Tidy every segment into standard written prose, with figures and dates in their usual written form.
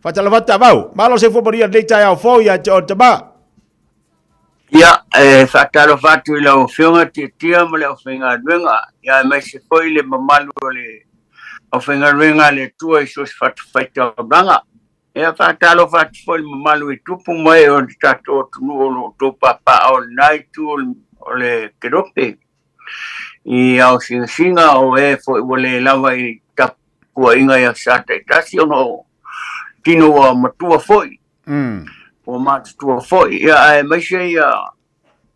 Faatalofa atu Taavau, malo soifua manuia lenei taeao fou ia te oe le tama. Ia, e faatalofa atu i lau Afioga Tiatia ma le aufaigaluega, ia aemaise foi le mamalu o le aufaigaluega a le Atua i so o se fatafaitaulaga. Ia, faatalofa atu foi i le mamalu i tupu ma ee o le tatou atunuu o lo o outou papaaao i lena itu o le kelope, i ao singasinga o e foi ua le lava i tapuaiga i aso taitasi ona o tino ua matua foi. Ua matutua foi, ia, aemaise ia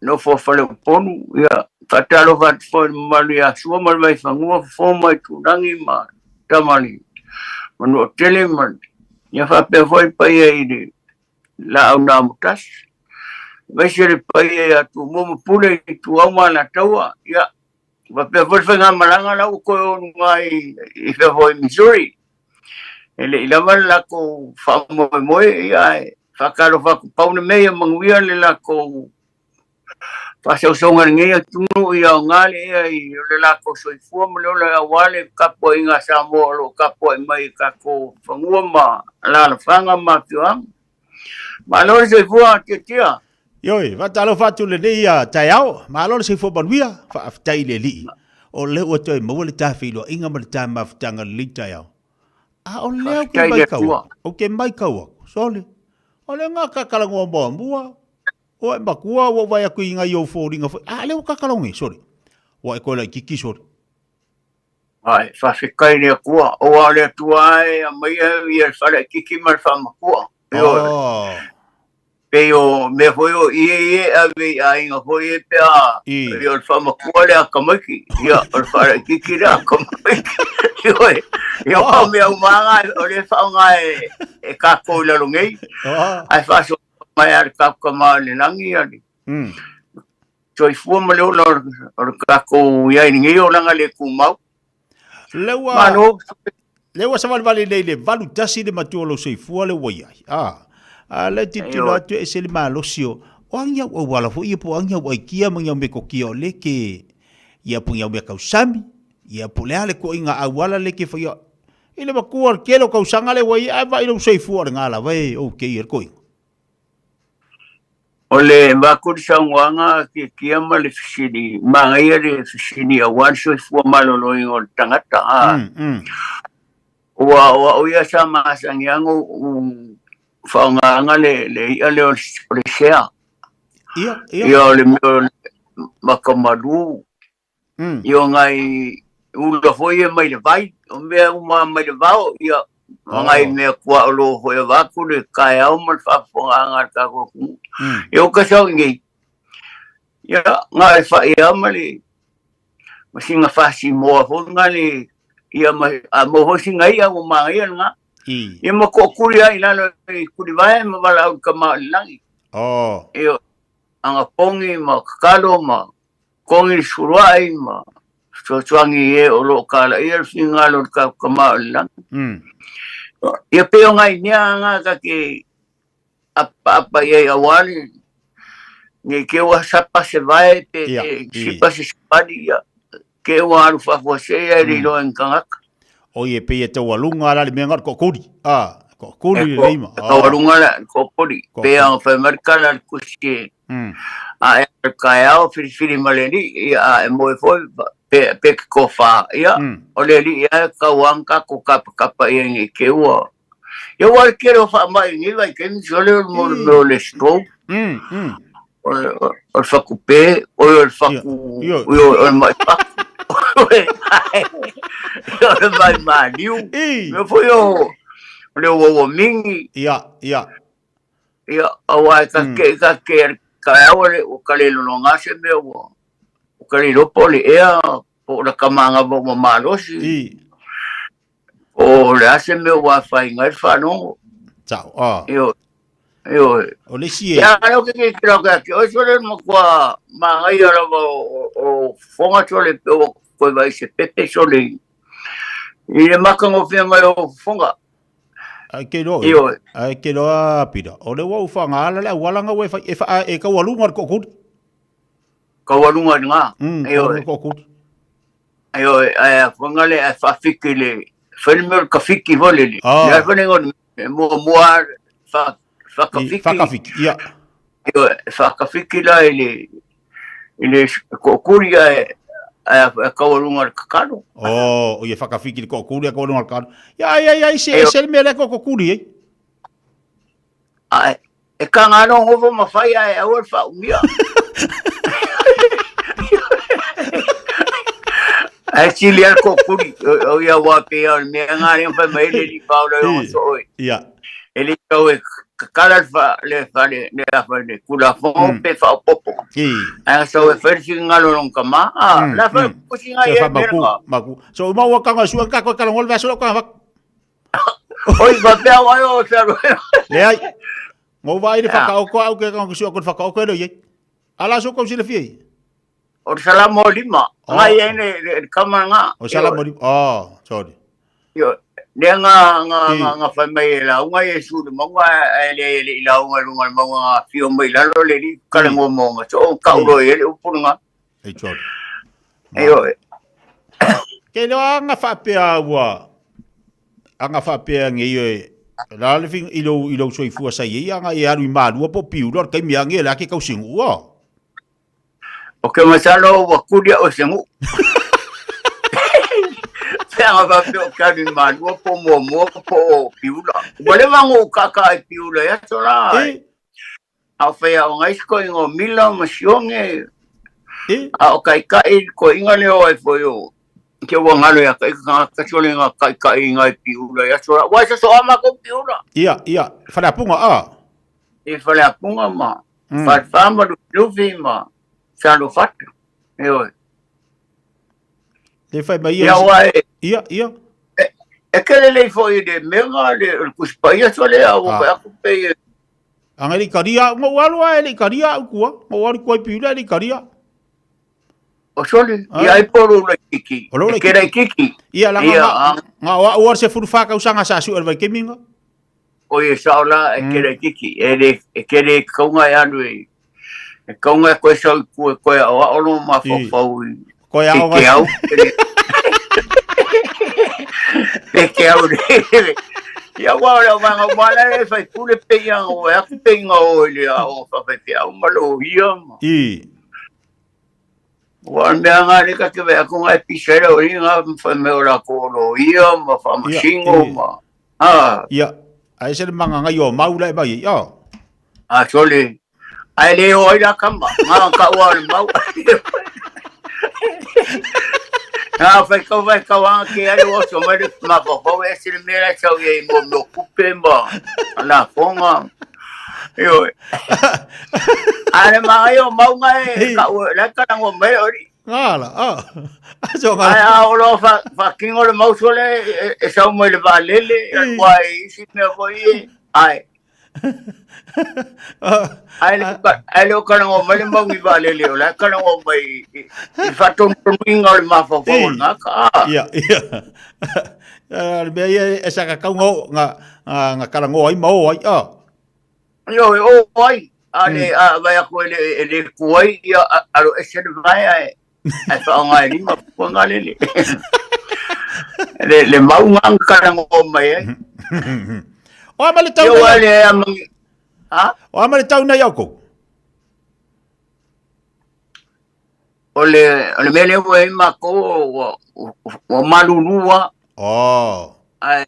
nofo a Faleupolu, ia, faatalofa atu foi i le mamalu ia Sua ma le Vaifanua, Fofo ma Aitulagi ma Tamalii, Manuatele ma, ia faapea foi le paia i le Laau na Amotasi, aemaise le paia ia Tumua ma Pule Ituau ma Alataua, ia, faapea foi le faigamalaga la ua toe o i luga i fea foi i Missouri. E le i lava le latou faamoemoe, ia, ae faatalofa atu, pau le mea ia manuia le latou faasausauga i lenei atunuu, ia aoga le ea i le latou soifua ma le ola aua le tapuaiga a Samoa o lo o tapuai mai i tatou fanua ma alaalafaga ma afioaga. Malo le soifua, Tiatia. Ioe, faatalofa atu i lenei taeao, malo le soifua manuia, faafetai i le Alii, o lea ua toe maua le ta feiloaiga ma le ta mafutaga i lenei taeao. A o lea ou te matau atu, ou te matau atu, sole, o lea na ta talanoa muamua, ua e matua ua ou vaai atu i nai ou foliga foi, a lea ua ta talanoa nei, sole, ua e toe laitiiti, sole. Ai, faafetai i le Atua, aua o le Atua lava e aumaia le faalaitiiti ma le faamatua. Ioe. Oh. Pei o mea foi o ie ia e ave i aiga foi ia pe a ia o le faamatua le atamaiti, ia o le faalaitiiti le atamaiti. Ioe, ia o mea uma lava na o lea e faaaoga e tatou i lalo nei, ae faasoa mai lava e le tatou Tama i le lagi ia le soifua ma le ola o le tatou i ai i lenei olaga le tumau. Lea ua, Malo. Lea ua savalivali nei le 81 le matua o lou soifua lea ua i ai. Ah. A lea tilotilo atu e ese le malosi o o a ni au auala foi ia po o a ni au aikia ma ni au metotia o lea ke ia po o ni au mea tausami ia po o le a le toaiga auala lea ke faia i le matua o le tele o tausaga lea ua i ai ae vaai lou soifua o lena lava e okay ai le toaiga. O le avatu le saunoaga Tiatia ma le fesili, manaia le fesili aua le soifua maloloina o le tagata. A ua o au ia sa masani lava ona ou faaaogaina le i'a lea o le sea. Ia o le mea o le makamalu Ia o nai ula foi ia mai le vai, o mea uma mai le vao, ia o nai mea kuaolo foi avatu le taeao ma le faafofogaaga a le tatou atunuu. Ia o ka sau i nei, ia na o le fai lava ma le ma sina fasimoa foi na le ia ma a maua foi sina i'a ua manaia lena. Ia ma tootuli lava i lalo i tulivae ma valaau i le Tama o le lagi. Ia anapogi ma tatalo ma Kogi le suluai ma fesoasoani i e o lo o kalaia le finagalo o le tatou Tama o le lagi. Ia pei o nai mea na ta te apaapa i ai aua le nei te i ua sapa se vae pe sipa se savali ia te ua alu faafuasei ae le iloa e ni tagata. Oi e pei e taualuga la le mea na o le tootuli. Ah, tootuli lelei ma. E taualuga la le tootuli. Pei ona fai mai le tala a le tusi e A e taeao filifili ma le alii, ia, a e moe foi pe, pe ke tofa, ia, o le alii lava e tatau lava ona tatou tapatapa i ai nei te ua. Ia ua le tele o faamai i lenei vaitaimi, sole o le mo le mea o le stroke, o le, o le fatupe, o le fatu, o le mai fatu, o le mai maliu, mea foi o, o le uaua mingi. Ia, ia. Ia, aua e ka ke ka ke taeao le ua ka le lologa se mea ua ua ka le iloa po o le ea po o le tamaga ua ua malosi. Po o le a se mea ua afaina ai le faalogo. Sao, ah. Ioe, ioe. O le isi e. Ia, lea ou te tilotilo atu ia te oe, sole le matua manaia lava o fofoga sole pe ua toe vaai i se pepe sole i le matagofie mai o fofoga. Ai ke loa, Ioe. ai ke loa pida. O le ua uwhanga ala le auala nga ue whai, e wha, e kaualunga le kokuri. Kaualunga i ngā. Ioe. Kaualunga kokuri. Ioe, ai a whanga le, ai whawhiki le, whai le mea o le kawhiki fo le le. Le ai whane ngā E muamua whakawhiki. Whakawhiki, ia. Whakawhiki la i le, i le kookuri a e, a kaua runga le kakalo. Oh, o ia whakawhiki le kookuri a kaua runga le kakalo. Ia, ia, ia, ise, ese le mea le kookuri, eh? Ai, e ka ngā no ngovo ma whai ai aua le whaumia. Ai sili al kookuri, o ia wā pe ia o le mea ngā ringa whai mai le li paola i o so oi. Ia. E le tau e kakala le wha, le wha, le, le wha, le kula whongo pe wha o popo. Ai so e whai si ngalo long ka ma, a, la whai kusi ngā ia mea ngā. Maku. So uma ua kanga sua ka koe kala ngol vaso ka wak. Oi, ba pea wai o te aru. Le ai. Ngau vai le whakaoko au ke kanga sua ko whakaoko e lo ye. Ala so ko sile fie. O te salamo lima. Oh. Ngai e ne le kama nga. O salamo lima. Oh, sorry. Yo, le nga nga nga nga whai mai e la unga e su le maunga e le le i la unga lunga le maunga nga fio mai lalo le li kare ngo monga. So o ka uro e le upuru nga. Ei sorry. Ei o. Ke le anga whapea ua anga whapea nge i la le fing i lo i lo soifua sa i anga e alu i malua po piula kai mea nge la ke kausingu ua. O ke masalo ua kulia o se ngu. Te anga faapea o ke alu i Malua po o Muamua po o Piula. Ua leva ngu kaka i Piula i aso la. E? A o whai o ngai ko ingo mila ma sionge. E? A o kai kai ko inga leo ai foi o. Ke ua ngalo ia kai ka ka sole nga kai kai ngai Piula i aso la. Wa sa so ama ko Piula. Ia, ia. Whaleapunga, a. I Whaleapunga ma. Whawha ma Lufilufi ma Salufatu. Heoi. Le whai mai ia. Ia wai. Ia, ia. E, e kele lei foi le menga le le kusipaia so le au ah. aku pe e. Anga le karia, ngo walu a le karia au kua, ngo walu kua piula le karia. O sole, ah. ia ai poro le kiki. O e kere kiki. Ia la nga nga wa wa se furu fa ka usanga sa su el vai keminga. O ia sao la e kere kiki, e le e kere kaunga e alu e e kaunga e koe sau ku e koe au ao no ma fau i. Koe au ke au. Pe ke au le. Ia wa o vanga wala e fai pule pe ia o e aku pe inga o le au fa fai pe au ma lo ia ma. I. Ua mea ngā reka te wea ko ngā pisera o ngā whai mea o la ko lo ia ma wha masingo ma. Ah. Ia, ai se manga ngai o maula e mai ia. A sole. Ai le o ai la kama. Ngā ka ua le mau. Ngā whai kau whai kau anga ke ai o so mai le ma wha wha e se le mea lai sau ia i mo mo kupe ma. Ana fonga. Io. Are ma ai o maunga e ka ua la ka ngo mai ori. Ngala, ah. Aso ngala. Ai a o lo fa fa kingo le mau sole e sau mai le valele e kwa i si mea foi e. Ai. Ai le ai le ka ngo mai le mau i valele o la ka ngo mai i fa ton ton inga le ma fa fa nga ka. Ia, ia. Le mea ia e sa ka kau ngo nga nga kala ngo ai mau ai ah. Io e o ai a le a vai aku e le e le kuai ia alo ese le vai ai ai fa nga lima ko nga le le le le mau nga ka ngo mai ai. O ama le tau nei. le ama ha? O ama le tau nei au kou. O le o le mea lea ua i makou ua ua malulu Oh. Ai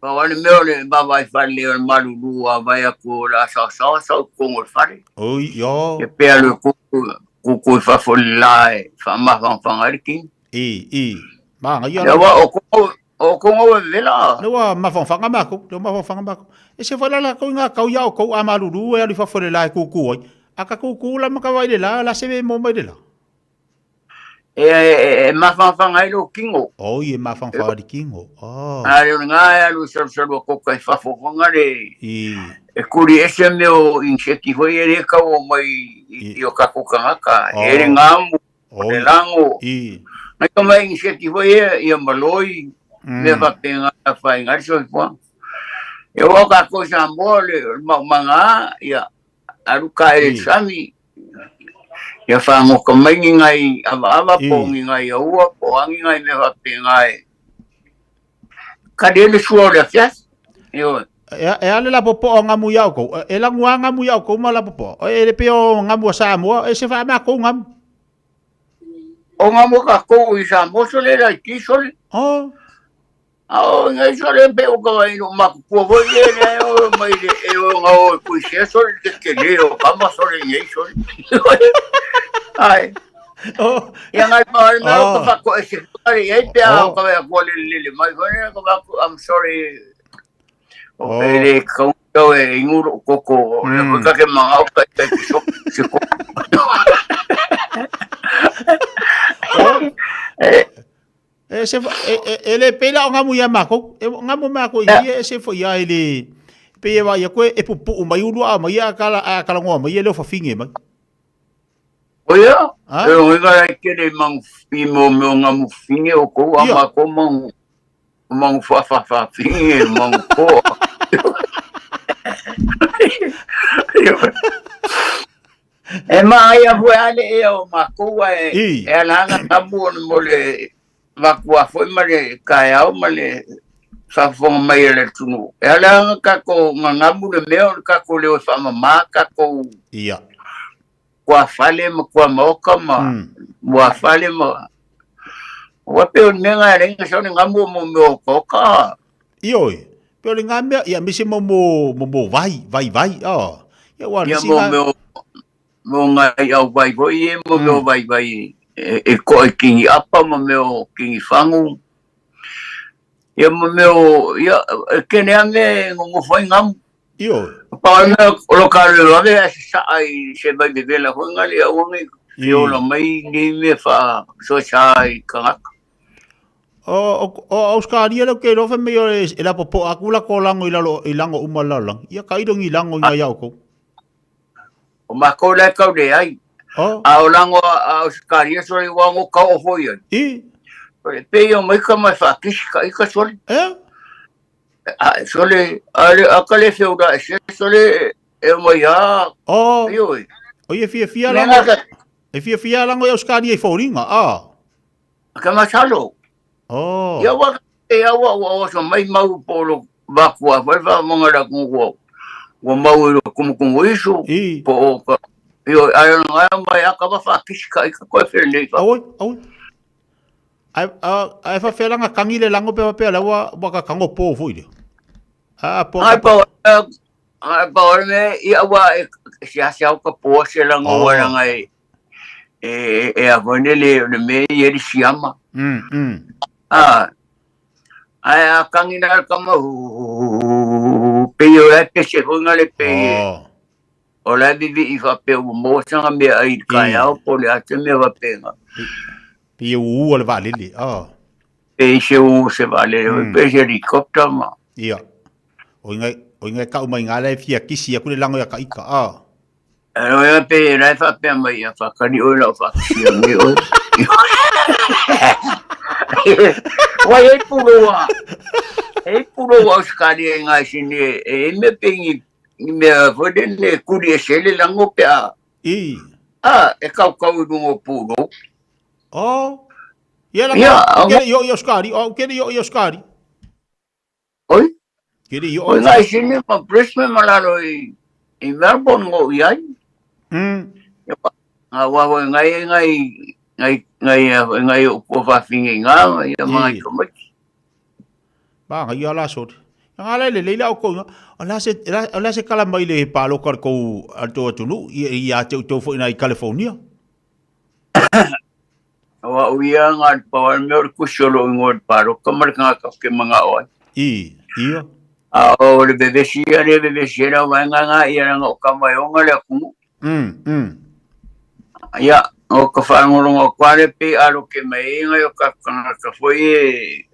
pau lava le mea o le vaavaai fale o le malulu a vaai atu o le a saosaoa sau i totonu o le fale. Oi, yo. Ia pe alu e kuku kuku i fafo i le la e faamafangafaga ai le kini. I, i. Magaia Lea ua o kongo o kongo ua vevela. Lea ua mafangafaga makou, lea ua mafangafaga makou. E se foi la lakou i ngā kau ia oukou a malulu e alu i fafo i le la e kuku ai. A ka kuku la ma ka vaai i le la, la se ve mo mai le la. E, e, e mafangafaga ai lou kino. Oi, e mafangafaga le kino. Oh. A le ngā e alu salusalu a koka i fafo whanga le. I. E kuri ese me o inseki hoi e le kau o mai i, i o kako kangaka. Oh. E le ngā mu, o le lango. I. Ngai ka mai inseki hoi e ia maloi. Mea whapenga whai ngari soifua. E o ka ko Samoa le maumanga ia alu ka e sami. Ia whangoka mai ni ngai avaava po ni ngai aua po angi ngai mea whapenga e. Ka le le sua o le afiafi. Ioe. E a le lapopoa o ngamu ia outou? E lagu a ngamu ia outou ma lapopoa. E le pei o ngamu a Samoa, e se faamakou ngamu. O ngamu a kakou i Samoa sole laiti sole. Oh. A o ngai sole pe o ka vai no makukua foi e le o mai le e o nga o kui se sole te ke le o kama sole ngai sole. Ai. Oh. Ia ngai pa le mea o ka whako e se whakare i ai pea o ka wea kua lele lele mai koe ka whako, I'm sorry. O e le kaungau e inguro koko, o le ka ke mangau ka i te so, se ko. E se e le pela o ngamu ia mako, e ngamu mako i e se fo ia e le pe e vai koe e pupu mai ulu a mai a kala a kala ngoa mai e le fafinge mai. O ia, e o inga lai kele mangu i mo meo ngamu finge o kou a mako mangu mangu fa fa fa finge mangu ko. E maia foi ale e o makou e e ala anga ngamu o mo le makua foi ma le kaeao ma le faafofoga mai a le atunuu. E ala anga kakou ngagamu le mea o le kakou leo e faamamā kakou Ia. kuafale ma kuamaoka ma muafale ma Ua pei o le mea nga e ala ai sa o le gamu o mo mea okaoka. Ioe, pei o le nga mea, ia aemaise mo mo mo mo vai, vai vai, oh. Ia ua Ia mo mea mo ngai au vai foi e mo mea vai vai e koa i kingi apa ma mea o kingi fangu. Ia mo mea o ia e kene a mea e ngongofu ai ngamu. Ioe. Pa o mea o lo ka leo ave a se saa i se vai vevela foi nga le aua ngai fiola mai nei mea wha soa i kangaka. O Australia le ke lofa me o e la popo aku la ko lango i lalo i lango uma la lang. Ia ka ido ngi lango i ngai au O mākou la e kau le ai. Oh. A o lango a Australia sole ua ngo kau o foi ai. I. Sole pe o mai ka mai whaakisi ka ika sole. E? A, sole, a le, a ka le whiura e se sole e o mai a. Oh. Ioi. O ia fia fia lango. E fia fia lango i Australia i fōringa. Ah. Ka masalo. Oh. Ia wa e aua ua oso mai mau po lo vakua foi fa monga la kungu ua mau i lo kumukumu isu I. po o ka io ai no ngai mai aka va fa kisi ka ika koe fe nei fa. Aoi, aoi. Ai ai fa fela nga kangi le lango pe pe la ua ua ka kango po foi le. A po. Ai po ai po me i aua e sia sia ka po se lango wa ngai e e a foi le le me i e siama. A ai a kangi na ka ma pe o la pe se foi le pe. O la vivi i fa pe o mo sanga me ai ka au po le ate me va pe nga. Pe u o le valele. Oh. Pe se u se vale pe se helicopter ma. Ia. O ingai o ingai ka mai ngala e fia kisi aku le lango ya ka ika. Ah. E o ia pe la fa pe mai ia fa kani o la fa kisi me o. Wai e puloa. E puloa o skali e ngai sini e me pe ngi mea foi le le kuri e sele lango pe a. I. A e kau kau i lunga o pūrou. Oh. Ia la Ia, kere yo yo skari, o kere yo yo skari. Oi? Kere yo. Oi ngai sini ma Brisbane ma lalo i i Melbourne ngo i ai. Ia ngā wawa ngai ngai ngai ngai ngai o kua whawhingi ngā ia mga i tamaiti. Ba ngai ia la sot. Nga la le leila o ko o la se o la se kala mai le palo ka ko al to atunu i ia te to fo ina i California. O au ia ngā pawar me o le kusi o lo ingoa le palo ka mara ka ke manga o ai. I ia. A o le bebesi ia le bebesi era wa nga nga ia nga o ka mai o nga le kumu. Ia o ka whaangolonga kware pe aro ke mai inga o ka ka foi e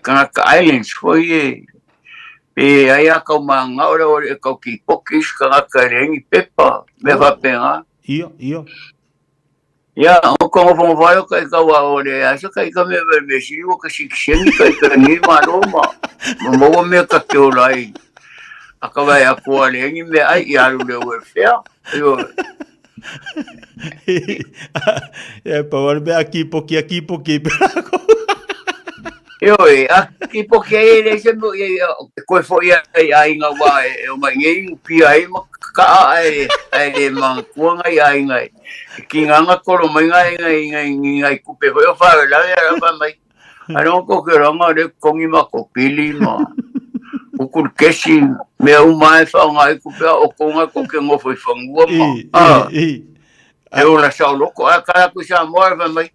Kanaka Islands foi e pe ai a kau manga ora o e kau ki poki is kanaka rengi pepa me fa penga. Ia, ia. Ia, o ka ngofo ngofo ayo kai kau a ore a so kai ka me me si o ka si sengi kai ka ni ma ro ma. Ma mo me ka te ora ai. A ka vai a ko ale ngi me ai i aru le welfare. Io E pa war me a ki poki a ki poki. Ioe, a ki po ke e le se mo i e koe fo ia i aiga wa e o mai ngei pia ai ma ka a e e le ma kuanga i aiga e ki nganga kolo mai ngai ngai ngai ngai kupe foi o fa la ya la fa mai ano ko ke ranga le kongi ma ko pili ma ukul kesi mea uma e fa ngai kupe o konga ko ke ngofo i fangua ma a i e o la sa loko a kala ku sa mo fa mai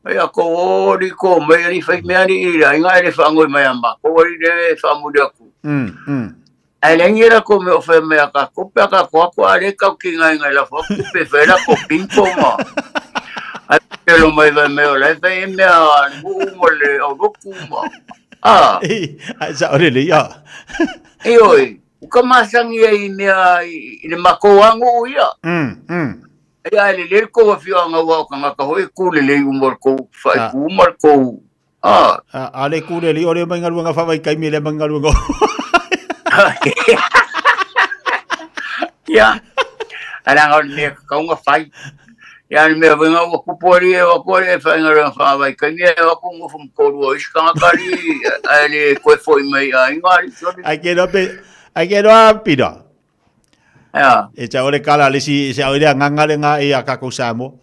ai a ko o ri ko mai ri fai mea ri i la inga le fa ngoi mai ama ko ri le fa mu dia ku ai le ngira ko me o fa me ka ko pe ka ko ko ale ka ki ngai ngai la fa ku pe fa la ko ping po ma ai pe lo mai va me o la fa me a mu mo le o ro ku ma a I, ai sa ore le ia. E oi u ka masangi ai mea i le mako angu ia. Ia le le ko wa fio anga wa ka ngaka hoi ku le le umor ko fa ku umor ko. A a le ku le le ore mai ngaluanga fa vai kai me le mai ngaluanga. Ia. Ala ngau me ka unga fai. Ia ni me venga wa ku pori e wa ko e fa ngaluanga fa vai kai me wa ku ngo fum ko ru is ka ngakari ai le ko foi mai ai ngari. Ai ke no pe ai ke no pira. Ia. E tsa ore kala le si se ore nganga le nga e a ka ko samo.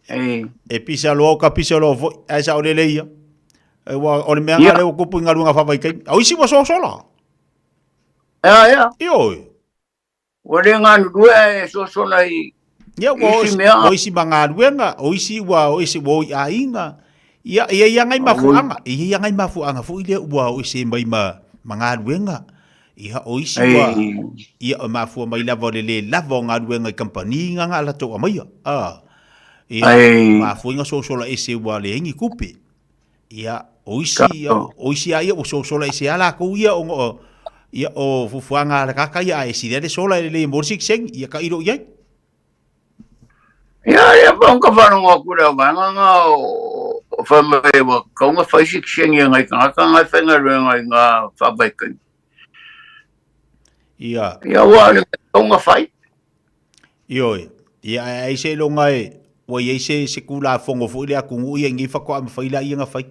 E pisa lo ka pisa lo fo ai sa ore le ia. E wa ore mea nga le o kupu nga lunga fa vai kai. Au isi wa so sola. Ia ia. Io. Ua le galulue ae sosola i Ia ua isi mea. O isi magaluega, o isi ua o isi ua o i aiga. Ia ia ia ngai mafuaga, ia ia ngai mafuaga foi lea ua o isi mai ma magaluega. Ia o isi ua ia o mafua mai lava o le le lava o galuega i kampani nga nga latou amaia. A. Ia mafua inga sosola ese ua leai ni kupe. Ia, o isi, ia, o isi a ia ua sosola ese a lakou ia o o ia o fufuaga a le kaka ia a e sili le sola e lelei mo le sikisengi, ia ka ilo i ai. Ia, ia pa ka whanonga aku lea vaega nga o whai mai wa kaunga whai sikisengi e ngai kangaka ngai whainga ruenga i ngā whawaikai. Ia. Ia ua le kaunga whai. Ioe, ia ae ai se iloga e, ua i ai se, se Tulafono foi lea atunuu ia i nei faatoa mafai laia ona fai.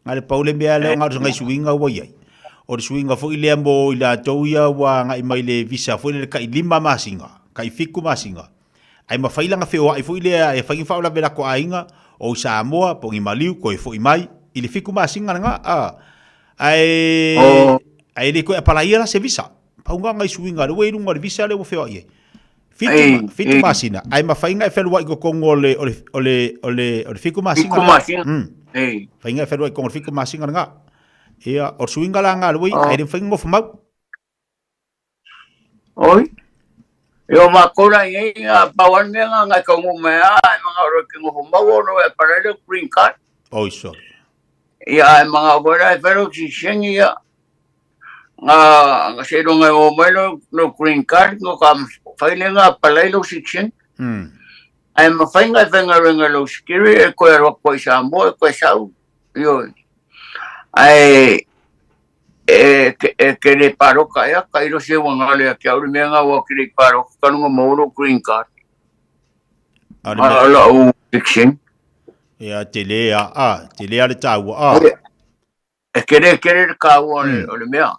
Na le pau le mea lea o na o nai suiga ua i ai. O le suiga foi lea mo i latou ia ua agai mai le visa foi lea tai 5 masina, tai 7 masina. Ae mafai la ona feoai foi lea e fai ni faalavelave latou aiga o i Samoa po o ni maliu toe foi mai i le 7 masina lena a. Ae ae le toe apalaia la se visa. Pau na ngai suiga lea ua i luga o le visa lea ua feoai ai. Fitu, fitu masina, ae mafai ona e feluai i totonu o le, o le, o le, o le, o le fitu masina. Fitu masina. Mafai ona e feluai i totonu o le fitu masina lena. Ia, o le suiga la lena lea ua i ai, ae le mafai ona nofo mau. Oi. E o mākou la i ai, a pau ane mea ngā ngai kaungu mai a, e mga oro ke ngofo mau ono e parai le green card. Oi, sorry. Ia, e mga wera e whero ki sengi ia, nga nga se lo ngai o mai lo lo green card ngo ka whai le nga palai lo section. Ai ma whai ngai whai ngai renga lo sikiri e koe roa koe sa mo e koe sau. Io. Ai e e ke le paroka ia ka iro se wa ngale a kia uri mea nga wa ke le paroka ka nunga mo lo green card. A la o section. Ia te le a a te le a le taua a. E kere kere le kāua o le mea.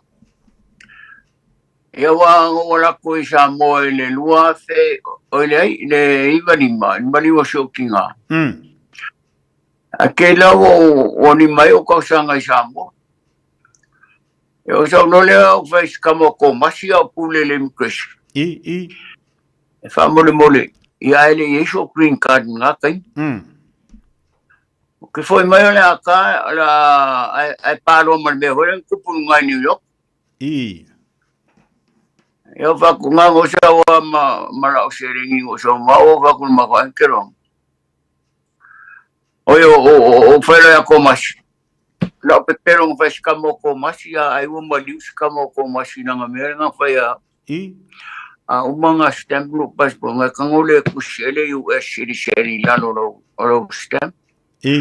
Ia wā ngō lako i Samoa i le 2000, o le ai, le 95, i maliua so ki ngā. A ke lau o ni mai o kausanga i Samoa. E o sau no lea o whai sikama o kōmasi au pule le immigration. I. E whamole mole, i aele i eiso green card ngā kai. Ke foi mai o le aka, la, ai, ai pāloa ma le mea hoi, kupu ngai New York. I. Ia whaku ngā ngō sa wa ma, ma la o serengi ngō sa ma o whaku ma wha enkerong. Oi o, o, o, o whaila ia kōmasi. La o pepero ngā whai sikama o kōmasi, a ai ua maliu sikama o kōmasi nanga mea ngā whai a. I. A uma ngā stamp no passport, ngā kangole kusi ele US citizen i lalo lo, o lo stamp. I.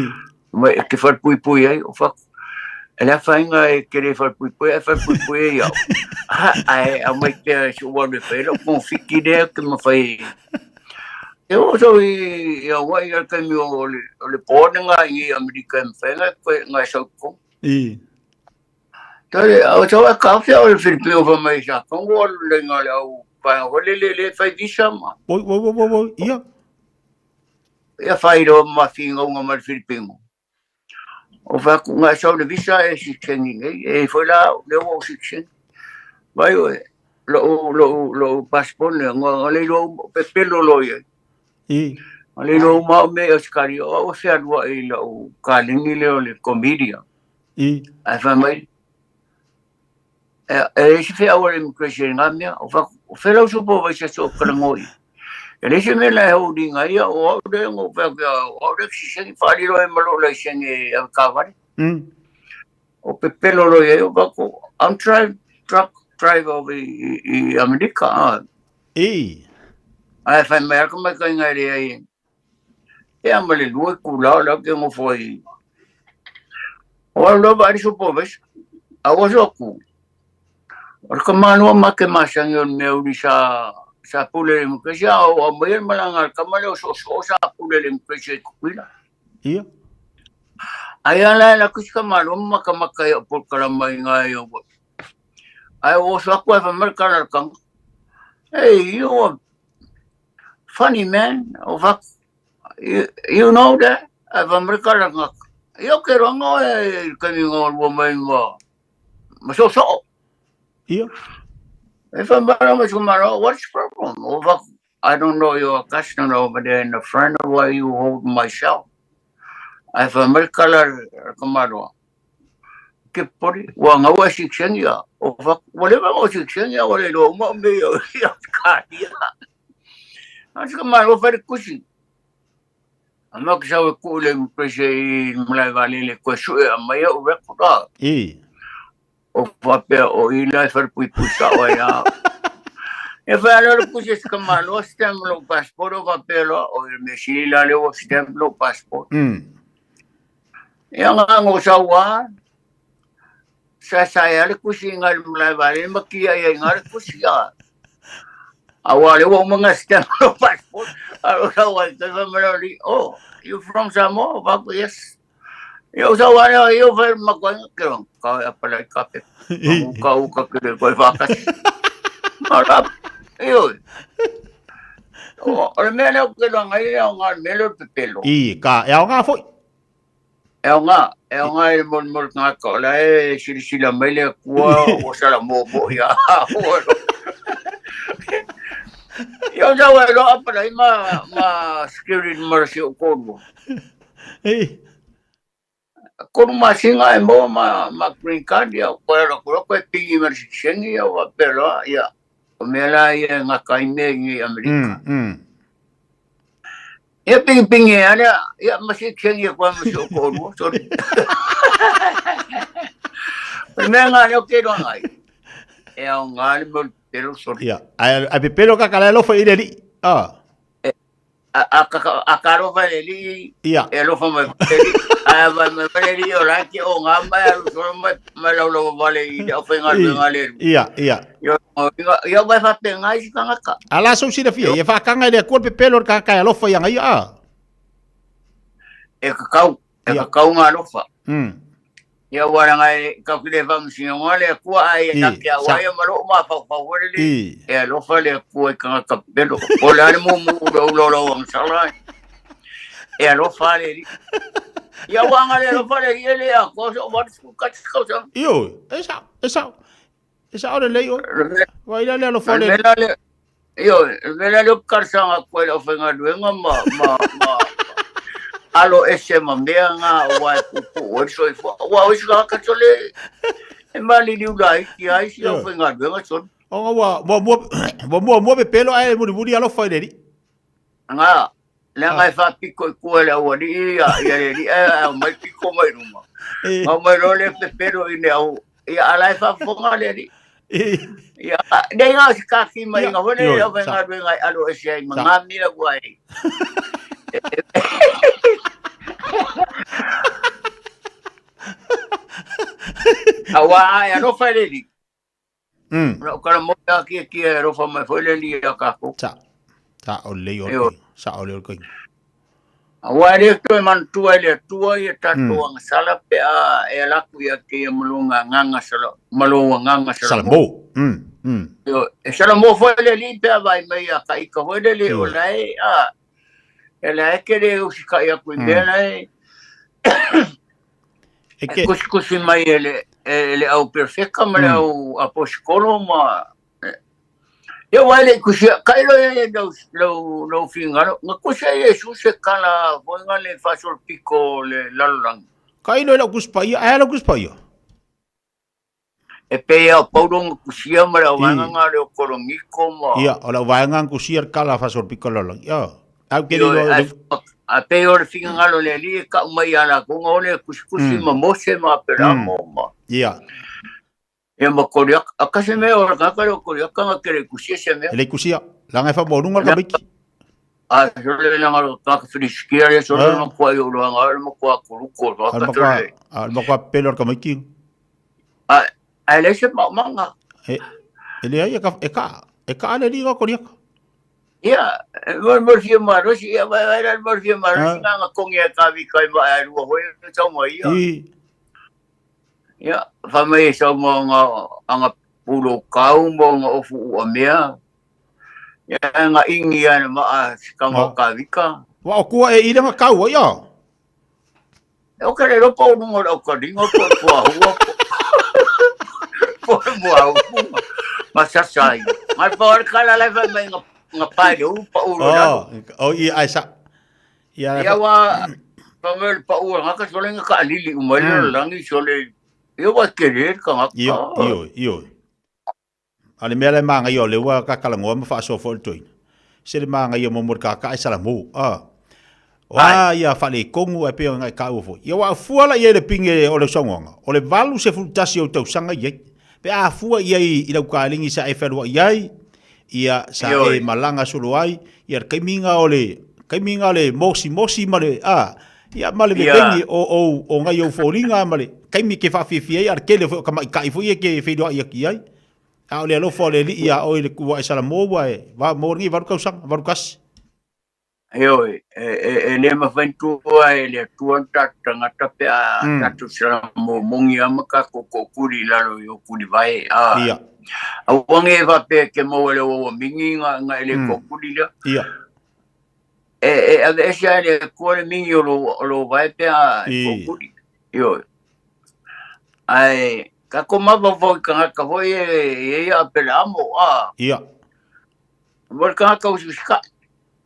Mai e te wharpuipui ai, o whaku. E lea whainga e kere wharpuipui, e wharpuipui ai au. Ha, ai, au mai pea e so waru e whaira, o fiki lea ke ma whai. E oo sau i Hawaii i le taimi o le, o le board nga i Amerika e mawhai nga koe nga sau ko. I. Tare, au sau a ka fia o le Filipino fa mai sa kongo alu le nga le au paenga fo le le le fai visa ma. Oi, oi, oi, oi, oi, ia. Ia fai ro ma fingaunga ma le Filipino. O fai atu nga sau le visa e sikisengi nei, e foi la le ua o sikisengi. Vai oe, lo'u lo'u lo'u passport lea, nga nga le iloa uma, pepelo loa i ai. I. Nga le iloa uma au mea i Ausetalia, o au e fealuai i la'u kaleni lea o le Comedia. I. Ae fai mai, e e leai se feau a le immigration i nga mea, o fai atu, o fea lau supervisor se o talanoa i ai. E leai se mea la e holding ai au, o au lea na ou fai atu ia au, o au lea e sikisengi, faalilo ai ma lou laisene avekavale. O pepelo loa i ai, o fai atu, I'm drive, truck driver over i, i Amerika. Ah. I. Ae fai mai aka mai kainga e leai e. E a ma le lua itula o la ke ngofo ai. O au lava ari supervisor. A ua so aku. O le kamaloa ma ke masangi o le mea uli sa sa pule le immigration a o aumai le malaga a le tama lea o soosoo sa pule le immigration i Tutuila. Ia. Ai a la e la kusi kamaloa ma makamaka i o polokalama i ngā i au. Ai o oso aku ai whamar kala le kanga. Hey, you are funny man. O whak, you know that? Ai whamar kala ngaka. Ia ke roanga e kami ngā rua mai ma ma soosoo. Ia. E whamara mai sumara, what's the problem? O whak, I don't know your customer over there in the front, why you hold myself? Ai whamar kala kamaroa. Ke pori, ua ngaua sikisengi a, o whak, ua lewa ngau sikisengi a, ua le loa uma o me ia ia kāhia. A sika malo whare kusi. A mea ke sau e kuu le mprese i malae vālele koe sue a mai au record a. I. O whapea o i lai whare pui pui sao ai a. E whai alo le kusi e sika malo stamp lo passport o whapea loa o i me sili la leo stamp lo passport. Ia ngā ngō sau a, sa sa e ale kusi i ngā malae vālele ma kia ia i ngā le kusi a. A wā le ua uma ngā stamp lo passport. A lo sau ai te whamara ri, oh, you from Samoa? Whaku, yes. Ia o sau ai ia o whai makoinga ke rong, ka oi apala i ka pepa. Ka uka ke re koe whakasi. Mara, io. O le mea lea o ke ranga i o ngā mea leo pepelo. I, ka, e ao ngā foi. E ao ngā, e ao ngā e mol mol ngā ka o la e silasila mai le kua o sala mo mo ia. Ia o sau e loa apala i ma, ma security mara si o kōrua. Ei. Koru masinga e maua ma, ma green card ia, koe ara kura koe pingi ma sikisengi ia, wa pera ia. O mea la ia e ngaka i mea i Amerika. Ia pingi pingi e ana, ia ma sikisengi ia koe ma si o kōrua, sorry. O mea ngā leo ke roa ngai. E au ngā le mo pero, sorry. Ia, ai, ai pepelo ka kala alofa i le alii. Ah. A ka alofa le alii, Ia. e alofa mai foi le alii. Ae vai mai foi le alii o la ke o ngā mai alu solo mai mai laulau vale i le aufaigaluega a le Alii. Ia, ia. Ia, ia vai faapena i se tagata. A la sau silafia, ia whaakanga i le Atua le pepelo o le tagata e alofa i ana ia, a. E kakau, e Ia. kakau ngā alofa. Ia ua ranga e kau ki le whamasinoga le Atua ai e take a waia ma loo mafaufau foi le e alofa le Atua i tagata pepelo. O le a le mumu ula ula o lau agasala e alofa le alii. Ia ua aga le alofa le alii e le atoa so 80 tausaga. Ioe, e sao, e sao. E sao lelei oe. Vai la le alofa le alii. Ioe, o le mea lea o talosaga atu ai i le aufaigaluega ma, ma, ma alo ese ma mea ngā aua e puupuu ai le soifua. Aua o isi tagata sole e maliliu laiti lava isi aufaigaluega sole. Ona ua muamua, ua muamua pepelo ae mulimuli alofa i le alii. Ngā, leaga e faapito i tua i le aualii ia, ia le alii ae aumai pito mai luma. Aumai loa le pepelo i le au, ia a la e faafofoga le alii. Ia, nei ngā o se kaki mai ngā hone le aufaigaluega e alo ese ai ma ngā mea ua e. Aua e alofa e le alii. Lau kala mo ia kia kia e alofa mai foi le alii ia kākou. Sa, sa o lelei o. Sa'o lea o le taimi. Aua e le toe manatua e le Atua ia tatou agasala pe a e ala atu ia te ia ma lou agaga ma lou agaga salamo. E salamo foi le Alii pe a vaai mai ia ka ika foi lele o la e a e la e ke le usita'i atu i mea la e e kusikusi mai e le au perofeta ma le au aposetolo ma Ia aua e le i kusia, tailo i ai lau, lau, lau finagalo, na kusia e Iesu se tala foi na le faasolopito o le lalolagi. Tailo i lau Tusi Paia, ae a lau Tusi Paia? E pei lava o Paulo na kusia ma le auvaega na le o Koroniko ma... Ia, o le auvaega na kusia le tala faasolopito o le lalolagi. Ia, ae ou te le iloa... Ae pei o le finagalo o le Alii e tau mai ia latou na o le kusikusi ma Mose ma Aperamo ma... Ia. Ia ma Koriaka, a kasi mea o le tagata lea o Koriaka na te le kusia se mea. E le kusia, leaga e faamaualuga le tamaiti. A sole leaga o le tagata Filistia lea sole le matua i oloaga o le matua kuluku o le tagata sole. A le matua pele o le tamaiti. A e leai se maomaga. E leai e ka, e ka le alii o Koriaka. Ia, e mo mo fia malosi, ia vai vai la mo fia malosi nga nga kongi e ka vi kai ma e rua hoi tau mai ia. Ia, fai mai e sau ma nga anga pulo kau ma nga ofu ua mea. Ia, nga ingi ana ma a sikanga o ka vika. Wa o kua e ira nga kau ia. E o kere ropa o nunga o ka ringa po po hua po. Po po hua. Ma sasai. Ma pa o kala lai fai mai nga nga pae le uru pa uru Oh, o ia ai sa. Ia, ia wa pa pa ua nga ka sole nga ka alili uma le mm. langi sole ia wa kere ka nga ka. Io, io. A le mea le manga io le ua ka kala ngoa ma fa so fo le Se le manga io mo mo ka ka sala mo. Ah. Wa ia fa le kongu e pe ngai ka ufo. Ia wa fua la ia le pinge o le songonga. O le valu se fultasi o tausanga ia. Pe a fua ia i lau kalingi sa e felua iai, ia sa e malanga solo ai, ia le kaimiga o le kaimiga o le mosimosi ma le a ia ma le vevengi o o o ngai ou foliga ma le kaimi ke faafiafia ai a le tele foi o tamaita'i foi ia ke feiloai atu i ai. A o le alofa o le Alii iā oe i le ua e salamo ua e va mo lenei 8 tausaga, 81. Heoi, e le mafai ona e le Atua ni tatou tagata pe a tatou salamomongi lava ma tatou tookuli i lalo i o kulivae. A, Ia. aua ne i faapea e te maua i le auaua mingi na e le tookuli lea. Ia. E aveese lava e le Atua le mingi o lou vae pe a e tookuli. Ioe. Ae tatou mafaufau i tagata foi e i ai a Aperaamo, a. Ia. Mo le tagata usiusikai.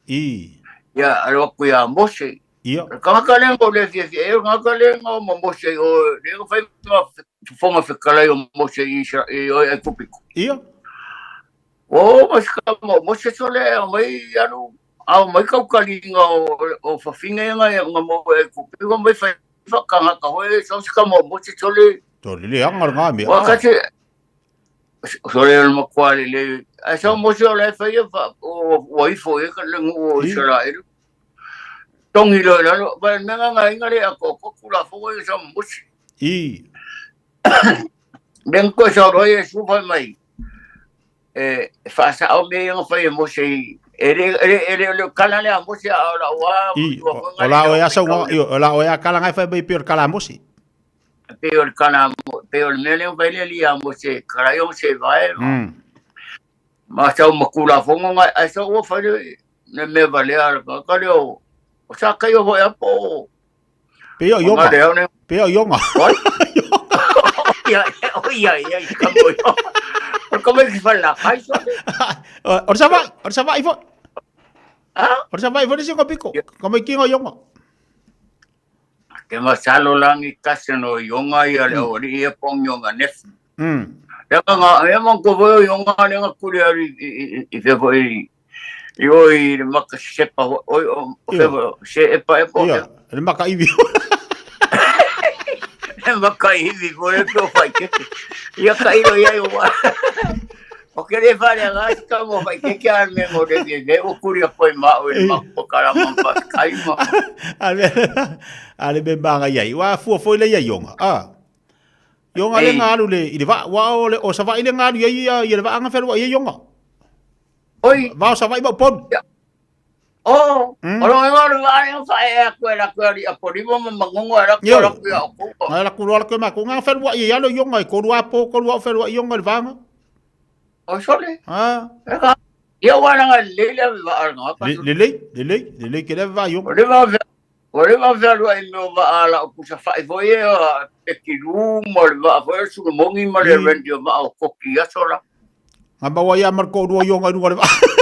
I. Ia, alo atu ia Mose. Ia. O le tagata lea na le fiafia ai, o le tagata lea na ma Mose i o, lea na fai ma fofoga fetalai o Mose i Isra, i o Aikupito. Ia. O, ma se kama o Mose sole e aumai alu, aumai kaukaliga o, o fafine nga nga mo Aikupito, aumai fai whakangaka hoi, so se kama o Mose sole. Tole le anga ngā mea. Wa kasi, Sole o le matua lelei. Ae sau Mose o la e faia fa o ua ifo i ai ka le nuu o Isaraelu. Togi loa i lalo, va le mea gagaina le atoatoa Tulafono ia sau ma Mose. I. Lea na toe sau loa Iesu fai mai, e faasao mea ia na fai e Mose i e le e le e le o le kala lea a Mose a o lau lava I, o la oe a sau o la oe a kala ngai fai mai pei o le kala a Mose. Pei o le kala, pei o le mea lea fai le alii ia Mose, kalai o se vae ma. Ma sau ma Tulafono ngai, ae sau ua fai le le mea valea a le tagata lea o o sa kai o hoi apo o Pei o Ionga. Pei o Ionga. Oi? Ia, ia, ia, i ka mo Ionga. O ka mai ki whala kai so. O le Savaii, o le Savaii foi. Ha? O le Savaii foi le singa piko. Ka mai kinga Ionga. Ke masalo langi kasi no ionga ia le aualii ia pong ionga nefi. Lea nga e mang ko voi ionga le nga kuri ari i fe foi i o i le maka sepa o o fe se epa epa. Ia, le maka iwi. Le maka iwi ko le pio fai keke. Ia ka ilo ia i wa. O ke le whare nga si ka mo whai keke a me mo re me o kuri a koe ma o e ma o kara ma pa kai ma. A le me manga iai. Wa fua foi le ia ionga. A. Ionga le ngalu le i le va wa o le o sa vai le ngalu ia ia ia le va anga felua ia ionga. Oi. Va o sa vai ma pon. O, o lo ingoa o le vaa lea na faaee atu e latou e alii Apolima ma Magogo ae latou alu atu ia outou. Ae latou loa latou matou na feluai ai alo ionga e tolu a po tolu a feluai ionga le vaga. O sole. Ah. Ia ua langa lelei le ave vaa langa. Lelei, lelei, lelei ke le ave vaa ionga. O le vaa o le vaa fealuai me o vaa la o pusa fai foi e pekilu ma le vaa foi o Sulomogi ma le rendi o vaa o koki aso la. Nga maua ia ma le toalua i ona i luga o le vaa.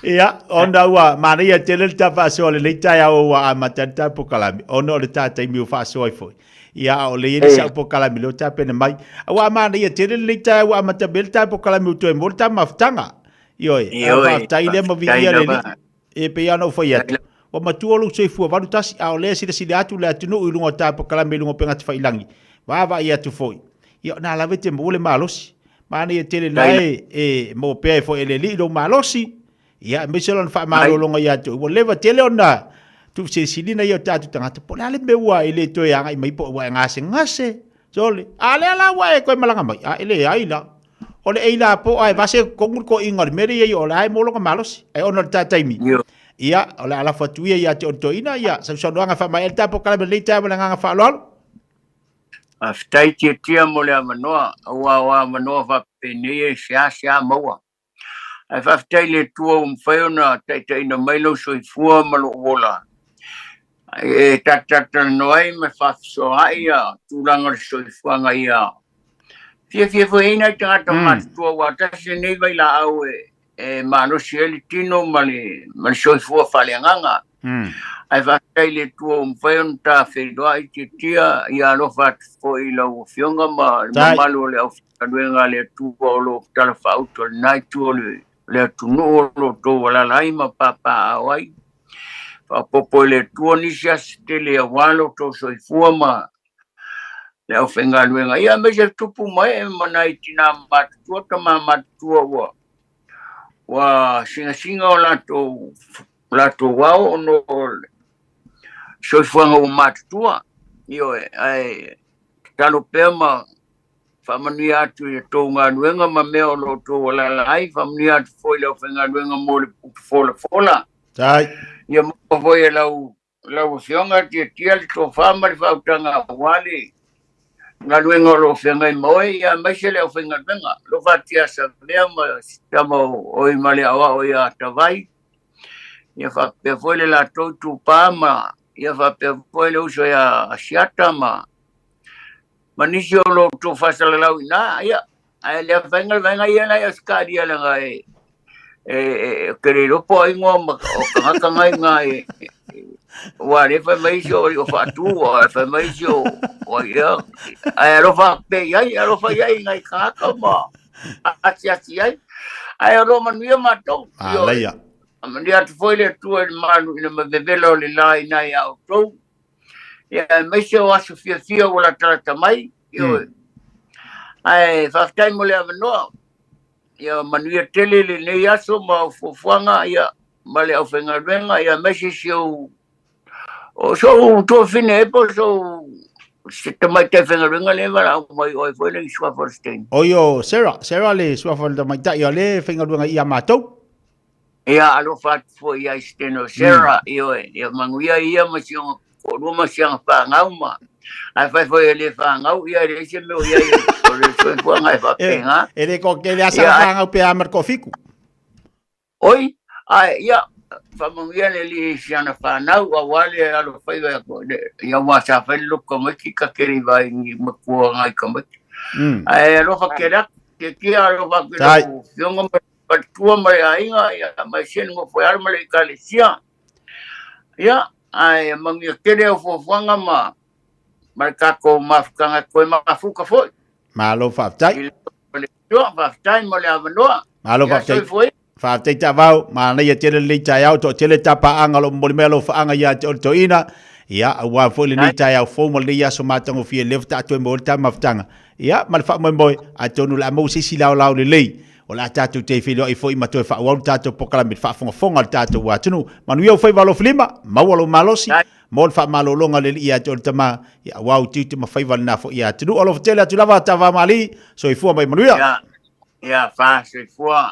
Ia, ona ua manaia tele le ta faasoa lenei taeao ua amata le ta pokalame, ona o le ta taimi ua faasoa ai foi. Ia, a o le i ai le sau pokalame lea ua tapena mai. A ua manaia tele lenei taeao ua amata mai le ta pokalame ua toe maua le ta mafutaga. Ioe, a faafetai lea ma viia le Alii. E pei lava ona ou fai atu, ua matua lou soifua 81, a o lea e silasila atu le atunuu i luga o ta polokalame i luga o upegatafailagi, vaavaai atu foi, ia o na lava e te maua le malosi. Manaia tele na e, e maua pea e foi e le Alii lou malosi, ia aemaise lona faamalologa ia te oe. Ua leva tele ona tuusilisiliina ia o tatou tagata, po o le a le mea ua e le toe agai mai po o ua e gasegase. Sole, a lea la ua e toe malaga mai, a e leai la. O le ei la po ae vase tonu le toeaina o le mea lea i ai o la e maua lona malosi. Ae ona o le ta taimi, ia, o le a lafo atu ia ia te oe le toeaina, ia, sausaunoaga e faamaea ai le ta polokalame lenei taeao ma le agaga faaaloalo. Faafetai Tiatia mo le avanoa, aua o avanoa faapenei e seasea maua. Ae faafetai i le Atua ua mafai ona taitaiina mai lou soifua ma lou ola e talatalanoa ai ma faafesoaai tulaga o le soifuaga ia fiafia foi ai nai tagata matutua aua tasi lenei vailaau e malosi ai le tino ma le soifua faaleagaga. Ae faafetai i le Atua ua mafai ona ta feiloai Tiatia, ia alofa atu foi i lau Afioga ma le mamalu o le aufaigaluega a le Atua o lo o talafaauto i lena itu o le atunuu o lo o outou alaala ai ma papaaao ai. Faaopoopo e le Atua nisi aso tele aua lo outou soifua ma le aufaigaluega, ia aemaise tupu ma ee ma nai tinā matutua, tama matutua ua singasinga o latou ao ona o le soifuaga ua matutua. Ioe, ae tatalo pea ma faamanuia atu i a outou galuega ma mea o lo o outou alaala ai, faamanuia atu foi i le aufaigaluega mo le upu folafola. Tai. Ia maua foi e lau Lau Afioga, tiatia le tofa ma le faautaga aua le galuega o lo o feagai ma oe, ia aemaise le aufaigaluega. Alofa atu ia Savea ma si tama o Oimaleaoao ia Tavai, ia faapea foi le latou itupa ma ia faapea foi le uso ia Asiata ma ma nisi o lo outou faasalalau i ina. Ia, ae le afaina le vaega ia nai Ausetalia leaga e e ke le iloa po o ai ingoa ma o tagata ngai ina e ua le fai mai isi o o faatu o fai mai isi o o ai ea ae alofa atu pea i ai alofa i ai i nai tagata ma asiasi ai ae o lo o manuia matou. Manaia. Manuia atu foi le Atua i le malu i le mavevela o le la i ina ia outou. Ia aemaise o aso fiafia ua latalata mai. Ioe. Ae faafetai mo le avanoa. Ia manuia tele lenei aso ma au fuafuaga ia ma le aufaigaluega ia aemaise si ou o sou tuafine e po o sou se tamaitai faigaluega lea e valaau mai oe foi le suafa o le Stein. Oi o Sarah, Sarah le suafa o le tamaitai o le faigaluega ia matou. Ia alofa atu foi ia Stein o Sarah, ioe, ia manuia ia ma si ona toalua ma si ana fanau ma ae fai foi e le fanau ia e leai se mea o i ai o le soifuaga e faapena. E le ko ke le asa fanau pe a ma le toafitu. Oi, ae ia faamanuia le Alii i si ana fanau aua le alofaiva ia aua sa fai le lotu tamaiti ta te le i vaai i matua nai tamaiti. Ae alofa tele atu, tiatia alofa atu i lau afioga ma le faletua ma le aiga ia ma se nofo e alo ma le ekalesia. Ia, ae manuia tele au fuafuaga ma ma le tatou mafutaga e toe mafuta foi. Malo faafetai. I le Atua, faafetai mo le avanoa. Malo faafetai. Soifua ia. Faafetai Taavao, manaia tele lenei taeao, toatele tapaaga o lo o momoli mai alofaaga ia te oe le toeaina. Ia, aua foi lenei taeao fou ma lenei aso matagofie lea faatoa toe maua ai le ta mafutaga. Ia, ma le faamoemoe, atonu o le a maua se isi laolao lelei o le a tatou toe feiloai foi ma toe faaauau le tatou polokalame i le faafogafoga a le tatou atunuu. Manuia ou faiva alofilima, maua lou malosi, mo le faamalologa a le Alii ia te oe le Tama, ia aua ou tiute ma faiva lena foi ia atunuu. Alofa tele atu lava Tavamalii, soifua ma ia manuia. Ia, Ia, faasoifua.